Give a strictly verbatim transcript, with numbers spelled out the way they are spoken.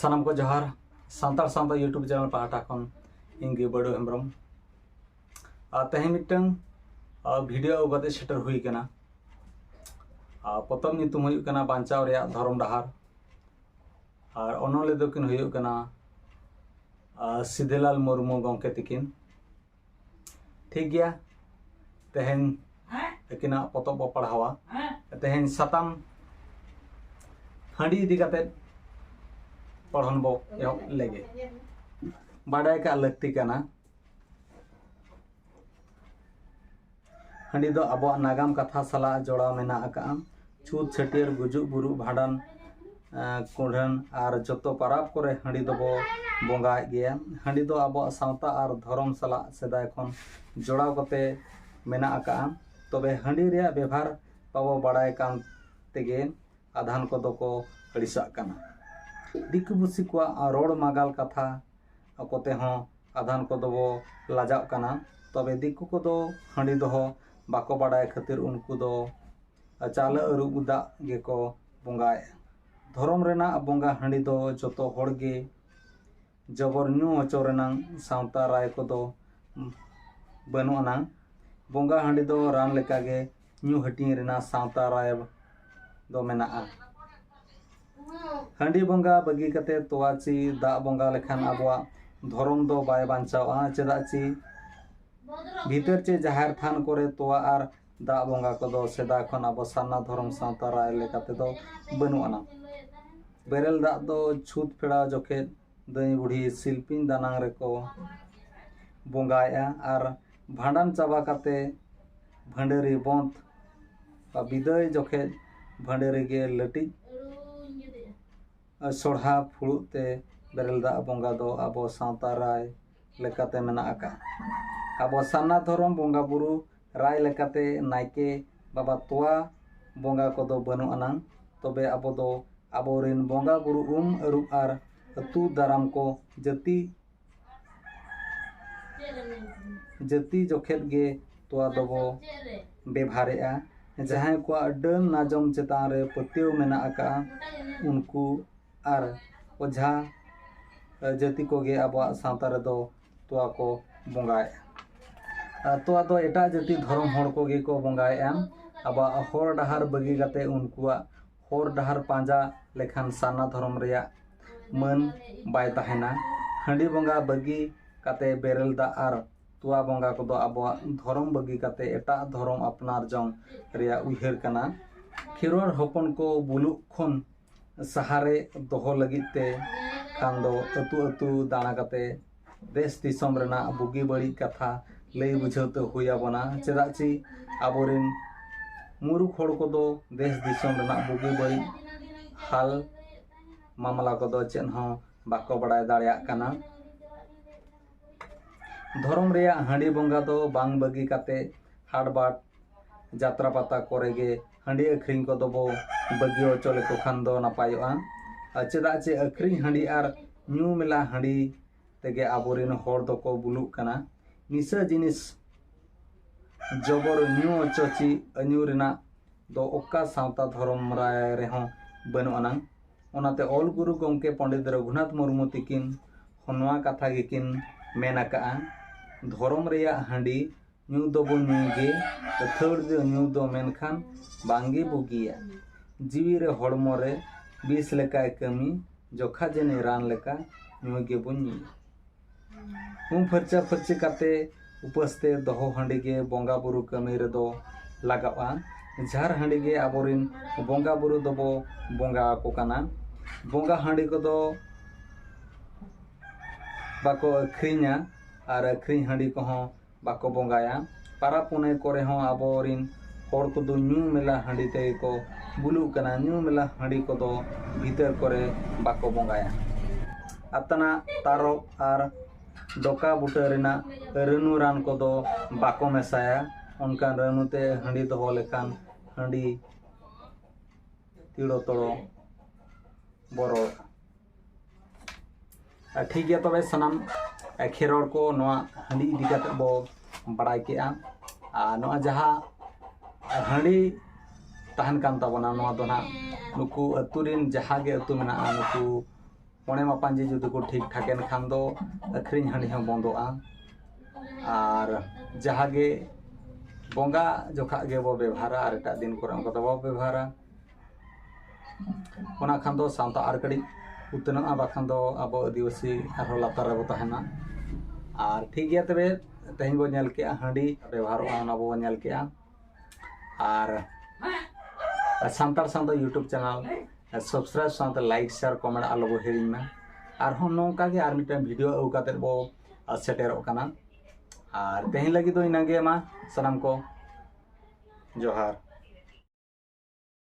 ᱥᱟᱱᱟᱢ ᱠᱚ ᱡᱚᱦᱟᱨ᱾ ᱥᱟᱱᱛᱟᱲ ᱥᱟᱶᱛᱟ YouTube channel ᱯᱟᱦᱴᱟ ᱠᱷᱚᱱ ᱤᱧ ᱜᱮ ᱵᱟᱹᱲᱩ ᱦᱮᱢᱵᱨᱚᱢ᱾ ᱟᱨ ᱛᱮᱦᱮᱧ ᱢᱤᱫᱴᱟᱝ ᱵᱷᱤᱰᱤᱭᱳ ᱟᱹᱜᱩ ᱠᱟᱛᱮ ᱥᱮᱴᱮᱨ ᱦᱩᱭ ᱠᱟᱱᱟ᱾ ᱟᱨ ᱯᱚᱛᱚᱵ ᱧᱩᱛᱩᱢ ᱦᱩᱭᱩᱜ ᱠᱟᱱᱟ ᱵᱟᱧᱪᱟᱣ ᱨᱮᱭᱟᱜ ᱫᱷᱚᱨᱚᱢ ᱰᱟᱦᱟᱨ᱾ ᱟᱨ ᱚᱱᱚᱞᱤᱭᱟᱹ ᱫᱚᱠᱤᱱ ᱦᱩᱭᱩᱜ ᱠᱟᱱᱟ ᱥᱤᱫᱷᱤᱞᱟᱞ ᱢᱩᱨᱢᱩ ᱜᱚᱢᱠᱮ ᱛᱤᱠᱤᱱ᱾ ᱴᱷᱤᱠ ᱜᱮᱭᱟ, ᱛᱮᱦᱮᱧ ᱟᱹᱠᱤᱱᱟᱜ ᱯᱚᱛᱚᱵ ᱵᱚ ᱯᱟᱲᱦᱟᱣᱟ᱾ ᱛᱮᱦᱮᱧ ᱥᱟᱛᱟᱢ ᱦᱟᱺᱰᱤ ᱤᱫᱤ ᱠᱟᱛᱮ ᱯᱚᱲᱦᱚᱱ ᱵᱚ ᱮᱦᱚᱵ ᱞᱮᱜᱮ᱾ ᱵᱟᱰᱟᱭ ᱠᱟᱜ ᱞᱟᱹᱠᱛᱤ ᱠᱟᱱᱟ, ᱦᱟᱺᱰᱤ ᱫᱚ ᱟᱵᱚᱣᱟᱜ ᱱᱟᱜᱟᱢ ᱠᱟᱛᱷᱟ ᱥᱟᱞᱟᱜ ᱡᱚᱲᱟᱣ ᱢᱮᱱᱟᱜ ᱟᱠᱟᱫᱼᱟ᱾ ᱪᱷᱩᱛ, ᱪᱷᱟᱹᱴᱭᱟᱹᱨ, ᱜᱩᱡᱩᱜ, ᱵᱩᱨᱩᱜ, ᱵᱷᱟᱸᱰᱟᱱ, ᱠᱩᱸᱰᱷᱟᱹᱱ ᱟᱨ ᱡᱚᱛᱚ ᱯᱟᱨᱟᱵᱽ ᱠᱚᱨᱮ ᱦᱟᱺᱰᱤ ᱫᱚᱵᱚ ᱵᱚᱸᱜᱟᱭᱮᱫ ᱜᱮᱭᱟ᱾ ᱦᱟᱺᱰᱤ ᱫᱚ ᱟᱵᱚᱣᱟᱜ ᱥᱟᱶᱛᱟ ᱟᱨ ᱫᱷᱚᱨᱚᱢ ᱥᱟᱞᱟᱜ ᱥᱮᱫᱟᱭ ᱠᱷᱚᱱ ᱡᱚᱲᱟᱣ ᱠᱟᱛᱮ ᱢᱮᱱᱟᱜ ᱟᱠᱟᱫᱼᱟ᱾ ᱛᱚᱵᱮ ᱦᱟᱺᱰᱤ ᱨᱮᱭᱟᱜ ᱵᱮᱵᱷᱟᱨ ᱵᱟᱵᱚ ᱵᱟᱲᱟᱭ ᱠᱟᱱ ᱛᱮᱜᱮ ᱟᱫᱷᱟᱱ ᱠᱚᱫᱚ ᱠᱚ ᱟᱹᱲᱤᱥᱟᱜ ᱠᱟᱱᱟ᱾ ᱫᱤᱠᱩ ᱯᱩᱥᱤ ᱠᱚᱣᱟᱜ ᱨᱚᱲ ᱢᱟᱜᱟᱞ ᱠᱟᱛᱷᱟ ᱠᱚᱛᱮ ᱦᱚᱸ ᱟᱫᱷᱟᱱ ᱠᱚᱫᱚ ᱵᱚ ᱞᱟᱡᱟᱜ ᱠᱟᱱᱟ᱾ ᱛᱚᱵᱮ ᱫᱤᱠᱩ ᱠᱚᱫᱚ ᱦᱟᱺᱰᱤ ᱫᱚᱦᱚ ᱵᱟᱠᱚ ᱵᱟᱲᱟᱭ ᱠᱷᱟᱹᱛᱤᱨ ᱩᱱᱠᱩ ᱫᱚ ᱪᱟᱣᱞᱮ ᱟᱹᱨᱩᱵ ᱫᱟᱜ ᱜᱮᱠᱚ ᱵᱚᱸᱜᱟᱭᱮᱫᱼᱟ᱾ ᱫᱷᱚᱨᱚᱢ ᱨᱮᱱᱟᱜ ᱵᱚᱸᱜᱟ ᱦᱟᱺᱰᱤ ᱫᱚ ᱡᱚᱛᱚ ᱦᱚᱲ ᱜᱮ ᱡᱚᱵᱚᱨ ᱧᱩ ᱦᱚᱪᱚ ᱨᱮᱱᱟᱜ ᱥᱟᱶᱛᱟ ᱨᱟᱭ ᱠᱚᱫᱚ ᱵᱟᱹᱱᱩᱜ ᱟᱱᱟᱝ᱾ ᱵᱚᱸᱜᱟ ᱦᱟᱺᱰᱤ ᱫᱚ ᱨᱟᱱ ᱞᱮᱠᱟᱜᱮ ᱧᱩ ᱦᱟᱹᱴᱤᱧ ᱨᱮᱱᱟᱜ ᱥᱟᱶᱛᱟ ᱨᱟᱭ ᱫᱚ ᱢᱮᱱᱟᱜᱼᱟ᱾ ᱦᱟᱺᱰᱤ ᱵᱚᱸᱜᱟ ᱵᱟᱹᱜᱤ ᱠᱟᱛᱮ ᱛᱚᱣᱟ ᱪᱮ ᱫᱟᱜ ᱵᱚᱸᱜᱟ ᱞᱮᱠᱷᱟᱱ ᱟᱵᱚᱣᱟᱜ ᱫᱷᱚᱨᱚᱢ ᱫᱚ ᱵᱟᱭ ᱵᱟᱧᱪᱟᱣᱼᱟ᱾ ᱪᱮᱫᱟᱜ ᱪᱮ ᱵᱷᱤᱛᱟᱹᱨ ᱪᱮ ᱡᱟᱦᱮᱨ ᱛᱷᱟᱱ ᱠᱚᱨᱮ ᱛᱚᱣᱟ ᱟᱨ ᱫᱟᱜ ᱵᱚᱸᱜᱟ ᱠᱚᱫᱚ ᱥᱮᱫᱟᱭ ᱠᱷᱚᱱ ᱟᱵᱚ ᱥᱟᱨᱱᱟ ᱫᱷᱚᱨᱚᱢ ᱥᱟᱶᱛᱟ ᱨᱟᱭ ᱞᱮᱠᱟ ᱛᱮᱫᱚ ᱵᱟᱹᱱᱩᱜ ᱟᱱᱟ᱾ ᱵᱮᱨᱮᱞ ᱫᱟᱜ ᱫᱚ ᱪᱷᱩᱛ ᱯᱷᱮᱲᱟᱣ ᱡᱚᱠᱷᱮᱡ ᱫᱟᱹᱭ ᱵᱩᱰᱷᱤ ᱥᱤᱞᱯᱤᱧ ᱫᱟᱱᱟᱝ ᱨᱮᱠᱚ ᱵᱚᱸᱜᱟᱭᱮᱫᱼᱟ ᱟᱨ ᱵᱷᱟᱸᱰᱟᱱ ᱪᱟᱵᱟ ᱠᱟᱛᱮ ᱵᱷᱟᱺᱰᱟᱹᱨᱤ ᱵᱚᱸᱫᱽ ᱵᱟ ᱵᱤᱫᱟᱹᱭ ᱡᱚᱠᱷᱮᱡ ᱵᱷᱟᱺᱰᱟᱹᱨᱤ ᱜᱮ ᱞᱟᱹᱴᱤᱡ ᱥᱚᱲᱦᱟ ᱯᱷᱩᱲᱩᱜ ᱛᱮ ᱵᱮᱨᱮᱞ ᱫᱟᱜ ᱵᱚᱸᱜᱟ ᱫᱚ ᱟᱵᱚ ᱥᱟᱶᱛᱟ ᱨᱟᱭ ᱞᱮᱠᱟᱛᱮ ᱢᱮᱱᱟᱜ ᱟᱠᱟᱫᱼᱟ᱾ ᱟᱵᱚ ᱥᱟᱨᱱᱟ ᱫᱷᱚᱨᱚᱢ ᱵᱚᱸᱜᱟ ᱵᱩᱨᱩ ᱨᱟᱭ ᱞᱮᱠᱟᱛᱮ ᱱᱟᱭᱠᱮ ᱵᱟᱵᱟ ᱛᱚᱣᱟ ᱵᱚᱸᱜᱟ ᱠᱚᱫᱚ ᱵᱟᱹᱱᱩᱜ ᱟᱱᱟᱝ᱾ ᱛᱚᱵᱮ ᱟᱵᱚ ᱫᱚ ᱟᱵᱚᱨᱮᱱ ᱵᱚᱸᱜᱟ ᱵᱩᱨᱩ ᱩᱢ ᱟᱹᱨᱩᱵ ᱟᱨ ᱟᱹᱛᱩ ᱫᱟᱨᱟᱢ ᱠᱚ ᱡᱟᱹᱛᱤ ᱡᱟᱹᱛᱤ ᱡᱚᱠᱷᱮᱡ ᱜᱮ ᱛᱚᱣᱟ ᱫᱚᱵᱚ ᱵᱮᱵᱷᱟᱨᱮᱜᱼᱟ᱾ ᱡᱟᱦᱟᱸᱭ ᱠᱚᱣᱟᱜ ᱰᱟᱹᱱ ᱱᱟᱡᱚᱢ ᱪᱮᱛᱟᱱ ᱨᱮ ᱯᱟᱹᱛᱭᱟᱹᱣ ᱢᱮᱱᱟᱜ ᱟᱠᱟᱫᱼᱟ, ᱩᱱᱠᱩ ᱟᱨ ᱚᱡᱷᱟ ᱡᱟᱹᱛᱤ ᱠᱚᱜᱮ ᱟᱵᱚᱣᱟᱜ ᱥᱟᱶᱛᱟ ᱨᱮᱫᱚ ᱛᱚᱣᱟ ᱠᱚ ᱵᱚᱸᱜᱟᱭᱮᱫᱼᱟ᱾ ᱟᱨ ᱛᱚᱣᱟ ᱫᱚ ᱮᱴᱟᱜ ᱡᱟᱹᱛᱤ ᱫᱷᱚᱨᱚᱢ ᱦᱚᱲ ᱠᱚᱜᱮ ᱠᱚ ᱵᱚᱸᱜᱟᱭᱮᱫᱼᱟ᱾ ᱟᱵᱚᱣᱟᱜ ᱦᱚᱨ ᱰᱟᱦᱟᱨ ᱵᱟᱹᱜᱤ ᱠᱟᱛᱮ ᱩᱱᱠᱩᱣᱟᱜ ᱦᱚᱨ ᱰᱟᱦᱟᱨ ᱯᱟᱸᱡᱟ ᱞᱮᱠᱷᱟᱱ ᱥᱟᱨᱱᱟ ᱫᱷᱚᱨᱚᱢ ᱨᱮᱭᱟᱜ ᱢᱟᱹᱱ ᱵᱟᱭ ᱛᱟᱦᱮᱱᱟ᱾ ᱦᱟᱺᱰᱤ ᱵᱚᱸᱜᱟ ᱵᱟᱹᱜᱤ ᱠᱟᱛᱮ ᱵᱮᱨᱮᱞ ᱫᱟᱜ ᱟᱨ ᱛᱚᱣᱟ ᱵᱚᱸᱜᱟ ᱠᱚᱫᱚ ᱟᱵᱚᱣᱟᱜ ᱫᱷᱚᱨᱚᱢ ᱵᱟᱹᱜᱤ ᱠᱟᱛᱮ ᱮᱴᱟᱜ ᱫᱷᱚᱨᱚᱢ ᱟᱯᱱᱟᱨ ᱡᱚᱝ ᱨᱮᱭᱟᱜ ᱩᱭᱦᱟᱹᱨ ᱠᱟᱱᱟ᱾ ᱠᱷᱮᱨᱣᱟᱲ ᱦᱚᱯᱚᱱ ᱠᱚ ᱵᱩᱞᱩᱜ ᱠᱷᱚᱱ ᱥᱟᱦᱟᱨᱮ ᱫᱚᱦᱚ ᱞᱟᱹᱜᱤᱫ ᱛᱮ ᱠᱷᱟᱱ ᱫᱚ ᱟᱹᱛᱩ ᱟᱹᱛᱩ ᱫᱟᱬᱟ ᱠᱟᱛᱮ ᱫᱮᱥ ᱫᱤᱥᱚᱢ ᱨᱮᱱᱟᱜ ᱵᱩᱜᱤ ᱵᱟᱹᱲᱤᱡ ᱠᱟᱛᱷᱟ ᱞᱟᱹᱭ ᱵᱩᱡᱷᱟᱹᱣ ᱛᱮ ᱦᱩᱭ ᱟᱵᱚᱱᱟ᱾ ᱪᱮᱫᱟᱜ ᱪᱮ ᱟᱵᱚᱨᱮᱱ ᱢᱩᱨᱩᱠ ᱦᱚᱲ ᱠᱚᱫᱚ ᱫᱮᱥ ᱫᱤᱥᱚᱢ ᱨᱮᱱᱟᱜ ᱵᱩᱜᱤ ᱵᱟᱹᱲᱤᱡ ᱦᱟᱞ ᱢᱟᱢᱞᱟ ᱠᱚᱫᱚ ᱪᱮᱫ ᱦᱚᱸ ᱵᱟᱠᱚ ᱵᱟᱲᱟᱭ ᱫᱟᱲᱮᱭᱟᱜ ᱠᱟᱱᱟ᱾ ᱫᱷᱚᱨᱚᱢ ᱨᱮᱭᱟᱜ ᱦᱟᱺᱰᱤ ᱵᱚᱸᱜᱟ ᱫᱚ ᱵᱟᱝ ᱵᱟᱹᱜᱤ ᱠᱟᱛᱮ ᱦᱟᱴ ᱵᱟᱴ ᱡᱟᱛᱨᱟ ᱯᱟᱛᱟ ᱠᱚᱨᱮ ᱜᱮ ᱦᱟᱺᱰᱤ ᱟᱹᱠᱷᱨᱤᱧ ᱠᱚᱫᱚ ᱵᱚ ᱵᱟᱹᱜᱤ ᱦᱚᱪᱚ ᱞᱮᱠᱚ ᱠᱷᱟᱱ ᱫᱚ ᱱᱟᱯᱟᱭᱚᱜᱼᱟ᱾ ᱟᱨ ᱪᱮᱫᱟᱜ ᱪᱮ ᱟᱹᱠᱷᱨᱤᱧ ᱦᱟᱺᱰᱤ ᱟᱨ ᱧᱩ ᱢᱮᱞᱟ ᱦᱟᱺᱰᱤ ᱛᱮᱜᱮ ᱟᱵᱚᱨᱮᱱ ᱦᱚᱲ ᱫᱚᱠᱚ ᱵᱩᱞᱩᱜ ᱠᱟᱱᱟ᱾ ᱱᱤᱥᱟᱹ ᱡᱤᱱᱤᱥ ᱡᱚᱵᱚᱨ ᱧᱩ ᱦᱚᱪᱚ ᱪᱮ ᱟᱹᱧᱩ ᱨᱮᱱᱟᱜ ᱫᱚ ᱚᱠᱟ ᱥᱟᱶᱛᱟ ᱫᱷᱚᱨᱚᱢ ᱨᱟᱭ ᱨᱮᱦᱚᱸ ᱵᱟᱹᱱᱩᱜ ᱟᱱᱟᱝ᱾ ᱚᱱᱟᱛᱮ ᱚᱞ ᱜᱩᱨᱩ ᱜᱚᱢᱠᱮ ᱯᱚᱸᱰᱤᱛ ᱨᱚᱜᱷᱩᱱᱟᱛᱷ ᱢᱩᱨᱢᱩ ᱛᱤᱠᱤᱱ ᱦᱚᱸ ᱱᱚᱣᱟ ᱠᱟᱛᱷᱟ ᱜᱮᱠᱤᱱ ᱢᱮᱱ ᱟᱠᱟᱫᱼᱟ, "ᱫᱷᱚᱨᱚᱢ ᱨᱮᱭᱟᱜ ᱦᱟᱺᱰᱤ ᱧᱩ ᱫᱚᱵᱚ ᱧᱩᱭ ᱜᱮ, ᱟᱹᱛᱷᱟᱹᱲ ᱫᱚ ᱧᱩ ᱫᱚ ᱢᱮᱱᱠᱷᱟᱱ ᱵᱟᱝᱜᱮ ᱵᱩᱜᱤᱭᱟ᱾ ᱡᱤᱣᱤ ᱨᱮ ᱦᱚᱲᱢᱚ ᱨᱮ ᱵᱤᱥ ᱞᱮᱠᱟᱭ ᱠᱟᱹᱢᱤ, ᱡᱚᱠᱷᱟ ᱡᱟᱹᱱᱤᱡ ᱨᱟᱱ ᱞᱮᱠᱟ ᱧᱩ ᱜᱮᱵᱚᱱ ᱧᱩᱭᱟ᱾" ᱩᱢ ᱯᱷᱟᱨᱪᱟ ᱯᱷᱟᱹᱨᱪᱤ ᱠᱟᱛᱮ ᱩᱯᱟᱹᱥ ᱛᱮ ᱫᱚᱦᱚ ᱦᱟᱺᱰᱤ ᱜᱮ ᱵᱚᱸᱜᱟ ᱵᱩᱨᱩ ᱠᱟᱹᱢᱤ ᱨᱮᱫᱚ ᱞᱟᱜᱟᱜᱼᱟ᱾ ᱡᱷᱟᱨ ᱦᱟᱺᱰᱤ ᱜᱮ ᱟᱵᱚᱨᱮᱱ ᱵᱚᱸᱜᱟ ᱵᱩᱨᱩ ᱫᱚᱵᱚ ᱵᱚᱸᱜᱟ ᱟᱠᱚ ᱠᱟᱱᱟ᱾ ᱵᱚᱸᱜᱟ ᱦᱟᱺᱰᱤ ᱠᱚᱫᱚ ᱵᱟᱠᱚ ᱟᱹᱠᱷᱨᱤᱧᱟ ᱟᱨ ᱟᱹᱠᱷᱨᱤᱧ ᱦᱟᱺᱰᱤ ᱠᱚᱦᱚᱸ ᱵᱟᱠᱚ ᱵᱚᱸᱜᱟᱭᱟ᱾ ᱯᱟᱨᱟᱵᱽ ᱯᱩᱱᱟᱹᱭ ᱠᱚᱨᱮ ᱦᱚᱸ ᱟᱵᱚᱨᱮᱱ ᱦᱚᱲ ᱠᱚᱫᱚ ᱧᱩ ᱢᱮᱞᱟ ᱦᱟᱺᱰᱤ ᱛᱮᱜᱮ ᱠᱚ ᱵᱩᱞᱩᱜ ᱠᱟᱱᱟ᱾ ᱧᱩ ᱢᱮᱞᱟ ᱦᱟᱺᱰᱤ ᱠᱚᱫᱚ ᱵᱷᱤᱛᱟᱹᱨ ᱠᱚᱨᱮ ᱵᱟᱠᱚ ᱵᱚᱸᱜᱟᱭᱟ᱾ ᱟᱛᱱᱟᱜ, ᱛᱟᱨᱚᱵ ᱟᱨ ᱰᱚᱠᱟ ᱵᱩᱴᱟᱹ ᱨᱮᱱᱟᱜ ᱨᱟᱹᱱᱩ ᱨᱟᱱ ᱠᱚᱫᱚ ᱵᱟᱠᱚ ᱢᱮᱥᱟᱭᱟ᱾ ᱚᱱᱠᱟᱱ ᱨᱟᱹᱱᱩ ᱛᱮ ᱦᱟᱺᱰᱤ ᱫᱚᱦᱚ ᱞᱮᱠᱷᱟᱱ ᱦᱟᱺᱰᱤ ᱛᱤᱲᱚ ᱛᱚᱲᱚ ᱵᱚᱨᱚᱲ᱾ ᱟᱨ ᱴᱷᱤᱠ ᱜᱮᱭᱟ, ᱛᱚᱵᱮ ᱥᱟᱱᱟᱢ ᱠᱷᱮᱨᱣᱟᱲ ᱠᱚ ᱱᱚᱣᱟ ᱦᱟᱺᱰᱤ ᱤᱫᱤ ᱠᱟᱛᱮ ᱵᱚ ᱵᱟᱲᱟᱭ ᱠᱮᱜᱼᱟ᱾ ᱟᱨ ᱱᱚᱣᱟ ᱡᱟᱦᱟᱸ ᱦᱟᱺᱰᱤ ᱛᱟᱦᱮᱱ ᱠᱟᱱ ᱛᱟᱵᱚᱱᱟ, ᱱᱚᱣᱟ ᱫᱚ ᱱᱟᱦᱟᱜ ᱱᱩᱠᱩ ᱟᱹᱛᱩ ᱨᱮᱱ ᱡᱟᱦᱟᱸ ᱜᱮ ᱟᱹᱛᱩ ᱢᱮᱱᱟᱜᱼᱟ, ᱱᱩᱠᱩ ᱢᱚᱬᱮ ᱢᱟᱯᱟᱧᱡᱤ ᱡᱩᱫᱤ ᱠᱚ ᱴᱷᱤᱠ ᱴᱷᱟᱠ ᱮᱱ ᱠᱷᱟᱱ ᱫᱚ ᱟᱹᱠᱷᱨᱤᱧ ᱦᱟᱺᱰᱤ ᱦᱚᱸ ᱵᱚᱱᱫᱚᱜᱼᱟ᱾ ᱟᱨ ᱡᱟᱦᱟᱸ ᱜᱮ ᱵᱚᱸᱜᱟ ᱡᱚᱠᱷᱟᱜ ᱜᱮᱵᱚ ᱵᱮᱵᱷᱟᱨᱟ, ᱟᱨ ᱮᱴᱟᱜ ᱫᱤᱱ ᱠᱚᱨᱮ ᱚᱱᱠᱟ ᱫᱚ ᱵᱟᱵᱚ ᱵᱮᱵᱷᱟᱨᱟ᱾ ᱚᱱᱟ ᱠᱷᱟᱱ ᱫᱚ ᱥᱟᱶᱛᱟ ᱟᱨ ᱠᱟᱹᱴᱤᱡ ᱩᱛᱱᱟᱹᱜᱼᱟ, ᱵᱟᱠᱷᱟᱱ ᱫᱚ ᱟᱵᱚ ᱟᱹᱫᱤᱵᱟᱹᱥᱤ ᱟᱨᱦᱚᱸ ᱞᱟᱛᱟᱨ ᱨᱮᱵᱚ ᱛᱟᱦᱮᱱᱟ᱾ ᱟᱨ ᱴᱷᱤᱠ ᱜᱮᱭᱟ, ᱛᱚᱵᱮ ᱛᱮᱦᱮᱧ ᱵᱚ ᱧᱮᱞ ᱠᱮᱜᱼᱟ ᱦᱟᱺᱰᱤ ᱵᱮᱵᱚᱦᱟᱨᱚᱜᱼᱟ, ᱚᱱᱟ ᱵᱚ ᱧᱮᱞ ᱠᱮᱜᱼᱟ᱾ ᱟᱨ ᱥᱟᱱᱛᱟᱲ ᱥᱟᱶᱛᱟ YouTube channel subscribe ᱥᱟᱶᱛᱮ like, share, comment ᱟᱞᱚ ᱵᱚ ᱦᱤᱲᱤᱧ ᱢᱟ᱾ ᱟᱨᱦᱚᱸ ᱱᱚᱝᱠᱟ ᱜᱮ ᱟᱨ ᱢᱤᱫᱴᱟᱝ video ᱟᱹᱜᱩ ᱠᱟᱛᱮᱫ ᱵᱚ ᱥᱮᱴᱮᱨᱚᱜ ᱠᱟᱱᱟ᱾ ᱟᱨ ᱛᱮᱦᱮᱧ ᱞᱟᱹᱜᱤᱫ ᱫᱚ ᱤᱱᱟᱹᱜᱮ᱾ ᱢᱟ ᱥᱟᱱᱟᱢ ᱠᱚ ᱡᱚᱦᱟᱨ᱾